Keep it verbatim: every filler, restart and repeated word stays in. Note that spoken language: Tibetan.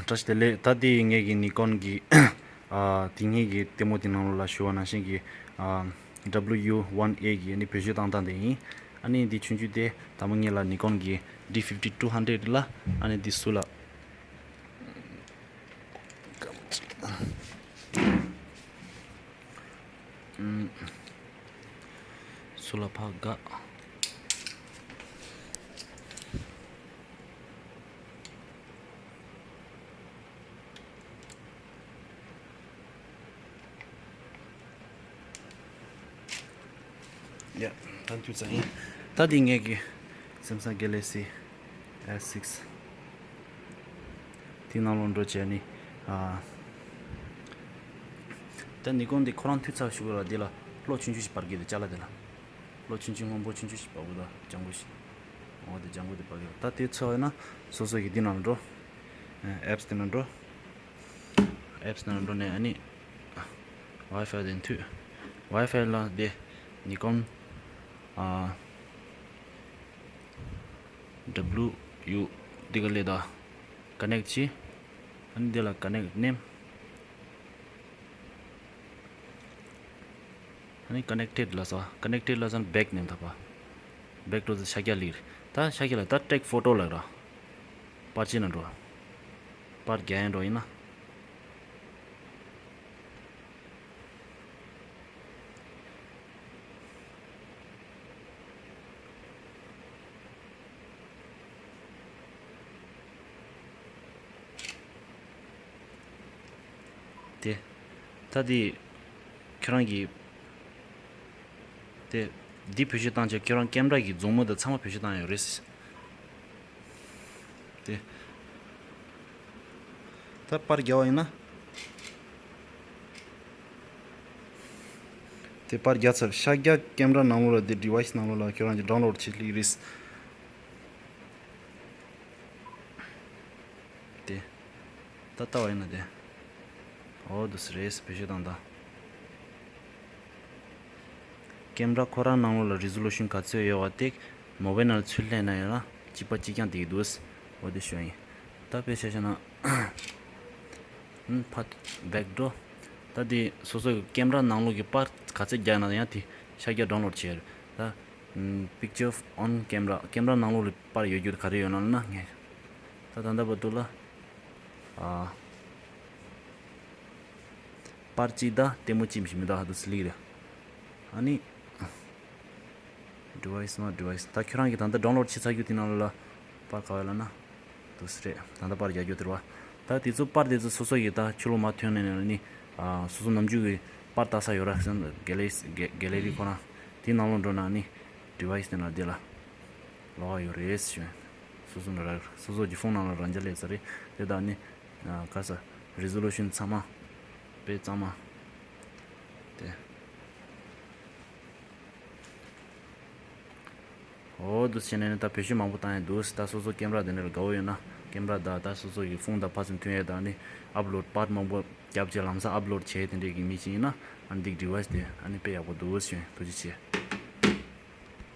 བཀྲ་ཤིས་བདེ་ལེགས། ད་འདི་ངེད་ཀྱི་ནི་ཀོན་གྱི་ཨ་དེ་ངེད་ཀྱི་ལྟད་མོ་དེ་ནང་ལོགས་ལ་ཞུ་བ་ནང་བཞིན་གྱི་ཨ་W one A གི་ཨ་ནི་བེད་སྤྱོད་བཏང་སྟངས་དེ་ཡིན། ཨ་ནི་འདི་ཆུང་ཆུང་དེ་ད་མ་ངེད་ལ་ནི་ཀོན་གྱི་D fifty two hundred ལ། ཨ་ནི་འདི་སུ་ལ། སུ་ལ་ཕ་དགའ། ཡ། ད་འདུག་ཙང་ཡིན། ད་འདི་ངེད་ཀྱི་Samsung Galaxy S six དེ་ནང་ལོགས་འགྲོ་བྱས་ནི། ཨ། ད་ནི་ཀོན་འདི་ཁོ་རང་འཐུས་ཚབ་ཞུ་དགོས་ལ། འདི་ལ་གློག་ཆུང་ཆུང་ཞིག་སྤར་གྱི་འདུག་ཅ་ལག་འདི་ལ། གློག་ཆུང་ཆུང་སྔོན་པོ་ཆུང་ཆུང་ཞིག་སྤར་དགོས་འདུག་ལྗང་གུ་ཞིག་འོ་དེ་ལྗང་གུ་དེ་སྤར་གྱི་འདུག་ད་དེ་ཚོ་ཡིན་ན་སོ་སོ་གི་འདི་ནང་ལ་འགྲོ། ཨེབ་སི་དེ་ནང་འགྲོ། ཨེབ་སི་དེ་ནང་འགྲོ་ནས་ཨ་ནི་ཝའི་ཕའི་དེ་མཐུད། ཝའི་ཕའི་ལ་དེ་ནི་ཀོན་ཨ་W འདི་ག་ལས་ད་ཀ་ནེག་བྱས། ཨ་ནི་འདི་ལ་ཀ་ནེག་མནན། ཨ་ནི་ཀ་ནེག་ཊེཌ་ལ་ས། ཀ་ནེག་ཊེཌ་ལ་ས་ནི་བེག་མནན་ཐུབ་པ། བེག་འགྲོ་ཚེ་ཤ་རྒྱགས་ལིར། ད་ཤ་རྒྱགས་ལ་ད་ཊེག་ཕོ་ཊོ་ལ་ར། པར་ཅིག་ནང་འགྲོ། པར་རྒྱག་ཡ་འགྲོ་ཡིན་ན། དེ། ད་དེ། ཁྱོད་རང་གི། དེ། འདི་བེད་སྤྱོད་བཏང་བྱས་ཁྱོད་རང་ཀེམ་ར་གི་མཛུབ་མོ་དང་ཚང་མ་བེད་སྤྱོད་བཏང་ཡོད་རེད། དེ། ད་པར་རྒྱག་པ་ཡིན་ན། དེ་པར་རྒྱག་ཚར། ཤ་རྒྱགས་ཀེམ་ར་ནང་ལོགས་ལ་དེ་ཌི་ཝའི་སི་ནང་ལོགས་ལ་ཁྱོད་རང་གི་ཌའུན་ལོཌ་བྱེད་ལེགས་རེད། དེ། ད་ལྟ་བ་ཡིན་ན་དེ། འོ་འདུག་སེ་རེད། བེད་སྤྱོད་བཏང་དང་། ཀེམ་ར་ཁོ་རང་ནང་ལོགས་ལ་རི་ཛོ་ལུ་ཤན་ག་ཚོད་ཡོད་པ་དེ་མོ་བའིལ་ནང་ཚུར་ལེན་ན་ཡོད་ན་གཅིག་པ་གཅིག་རྐྱང་དེ་གི་འདུག་འོ་དེ་ཞུ་ཡ་ཡིན། ད་དཔེ་བཞག་བྱས་ན། ཧུམ། ཕར་བེག་འགྲོ། ད་དེ་སོ་སོ་གི་ཀེམ་ར་ནང་ལོགས་ཀྱི་པར་ག་ཚོད་རྒྱག་ན་ཡང་དེ་ཤ་རྒྱགས་ཌའུན་ལོཌ་བྱེད་ཡ་རེད། ད། Picture on camera། ཀེམ་ར་ནང་ལོགས་ལ་པར་ཡོད་རྒྱུ་ག་རེ་ཡོད་ན་ལབ་ན་ངས། ད་ད་ལྟ་བར་དུ་ལ། ཨ། པར་གཅིག་དང་ལྟད་མོ་གཅིག་མི་ཤེས་མི་འདུག་ཧ་དུ་སི་ལིག་རེད། ཨ་ནི། ཌི་ཝའི་སི་མ་ཌི་ཝའི་སི། ད་ཁྱོད་རང་གིས་ད་ལྟ་ཌའུན་ལོཌ་བྱས་ཚར་རྒྱུ་དེ་ནང་ལོགས་ལ་པར་ག་བ་ལབ་ན། འདུག་སེ་རེད། ད་ལྟ་པར་རྒྱག་རྒྱུ་དེ་རེད་བ། ད་དེ་ཚོ་པར་དེ་ཚོ་སོ་སོ་ཡིས་ད་ཕྱི་ལོགས་མར་ཐོན་ནས་ནི། ཨ། སོ་སོ་ནམ་རྒྱུན་གྱི་པར་ལྟ་ས་ཡོད་ར་ཟེར་ན་གེ་ལེ་གེ་ལེ་རི་ཁོ་རང་། དེའི་ནང་ལོགས་འགྲོ་ན་ནི་ཌི་ཝའི་སི་དེ་ན་དེ་ལ་ལོགས་ཡོད་རེད་ཞུ། སོ་སོ་ན་ར་སོ་སོ་གྱི་ཕོན་ནང་ལ་རང་རྐྱ་སླེབས་ཚར་རེད། དེ་དག་ནི། ཨ། ག་ས་རི་ཛོ་ལུ་ཤན་ཚང་མ་དཔེ་གཙང་མ་དེ། འོ་འདུག་སེ་བྱས་ནས་ནི་ད་བེད་སྤྱོད་མང་པོ་བཏང་ཡ་འདུག་ད་སོ་སོ་ཀེམ་ར་དེ་འདྲ་ལ་དགའ་བོ་ཡོད་ན་ཀེམ་ར་དང་ད་སོ་སོ་གི་ཕོན་དང་ཕར་ཚུར་མཐུན་ཡ་དང་ནི་ཨབ་ལོཌ་པར་མང་པོ་རྒྱབ་བྱས་ལམ་སང་ཨབ་ལོཌ་བྱས་དེ་འདྲས་ཀྱི་མི་ཞིག་ཡིན་ན་ཨ་ནི་འདི་ཌི་ཝའི་སི་དེ་ཨ་ནི་དཔེ་ཡག་པོ་འདུག་ཞུ། ཐུགས་རྗེ་ཆེ།